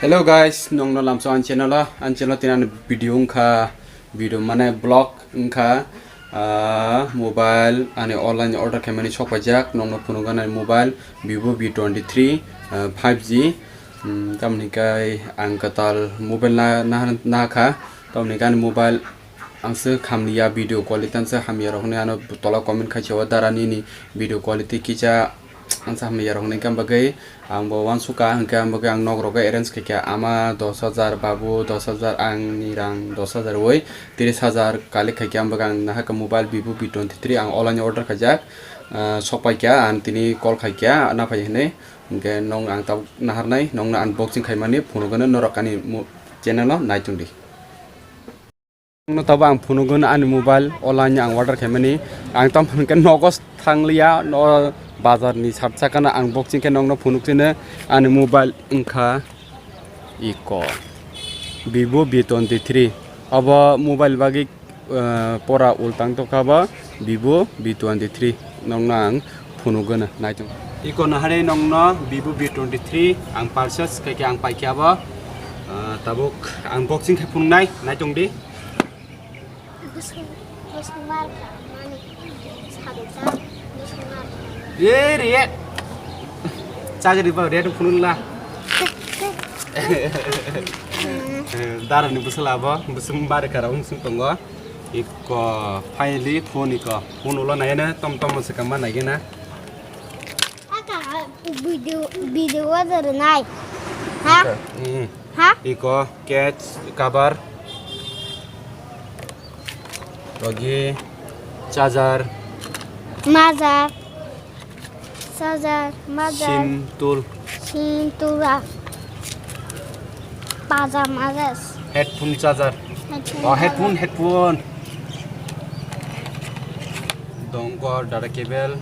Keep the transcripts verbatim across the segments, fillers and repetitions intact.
Hello guys, nongno lamso ani channel o, ani channel o tini ani video wngkha, video mane vlog wngkha, ah, mobile ani online order khaimani sokpaijak, nongno phunukgani mobile Vivo V twenty-three, ah, five G, hmm, tamoni kai ang kwtal mobile na, na, nahakha, tamoni kai ani mobile Ang se khamliya video quality ang se hamya rok hinwi ano tola comment khaisa o dara nini video quality kisa ang se hamya rok hinwi khe bagwi ang bo uansukha hinkhe ang bagwi ang nok rok arrange khaikha ama dos hajar babu dos hajar ang ni rang dos hajar oi tris hajar collect khaikha ang bagwi ang nahakhe mobile Vivo V twenty-three ang online order khaijak ah, sokpaikha ang tini call khaikha naphai hinwi hinkhe nong ang tabuk naharnai nongno unboxing khaimani phunukgwno norok ani mu- channel o naitongdi. Nokno tabo ang phunukgwno ani mobile online ni ang order khaimani. Ang tamo hwnkhe nogo thangliya, no bazar ni sat sakano ang boxing khe nokno phunukchino ani mobile wngkha iko Vivo V twenty-three. Obo mobile bagwi, eh, pora ultang tokha bo Vivo V twenty-three. Nokno ang phunukgwno naitung. Iko nahari nokno Vivo V twenty-three ang purchase khaikhe ang paikha bo. Ah, tabuk ang boxing khe phunuknai, naitongdi. Bwswng, bwswng mar kha, mani, sadok ta, bwswng mar kha. Ye, re. Chagri ba, re, phunukla. Dara ni bwsala bo, bwswng mar kha, rang sung tongo. Iko, finally, phone iko. Phone ulo nai na, tom tom se kama nai na. Aka video video wajar nai. Ha? Mm. Ha? Iko case cover. Lagi charger. Majar. Charger, majar. Sim tool. Sim tool. Paja majas. Headphone charger. Headphone Oh, headphone, charger. Headphone. Dongkor data cable.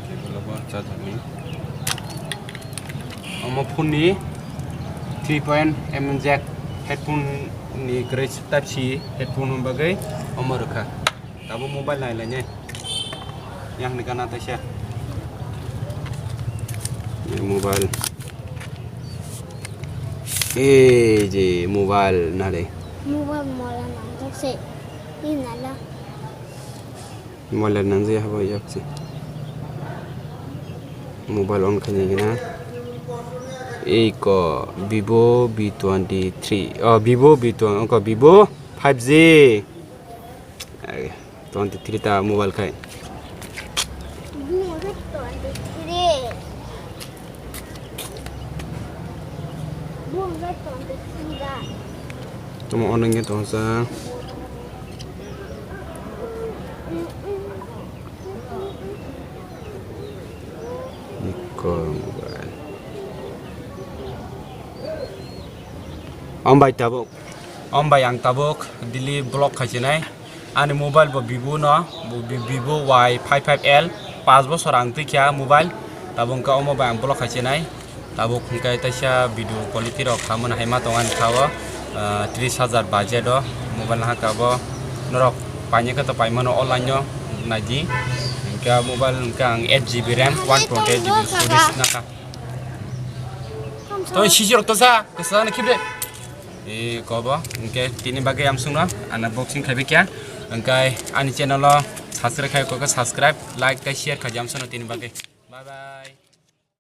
Cable obo charger ni. Omo phone ni three point M jack headphone ni kwrwi type C headphone bagwi omo rwkha. Tabuk mobile nai lainai. Yang ni gana taisa. Mobile. Eh, je mobile nare. Mobile mola nang se. Ini nala. Mobile nang je habo yok se. Mobile on khaini gana. Ei ko Vivo V twenty-three. Oh, Vivo V twenty, ko Vivo five G. Twenty-three ta mobile khai. Bungo khe twenty-three. Bungo khe twenty-three da. Tamo ono nge tongsa. Iko mobile. Ambai tabuk. Om bai ang tabuk daily vlog khaisinai. Ani mobile bo Vivo no, bo Vi-, Vivo Y five five L, paanch bosor ang twi kha mobile. Tabuk wngkha omo bai ang vlog khaisinai. Tabuk hwnkhe taisa video quality rok khamani hai ma tong ani kha o, ah, tris hajar budget o mobile nahaka bo. Norok painai khe to paimano online no naidi. Hwnkhe mobile hwnkhe ang eight G B RAM, one twenty eight G B storage nakha. To sisi rok to sa, kesa na khibre. E kobo, hwnkhe tini bagwi amsungno, ana boxing khaibai kha. Hwnkhe ani channel o subscribe khai kok subscribe, like tei share khai amsungno tini bagwi. Bye bye.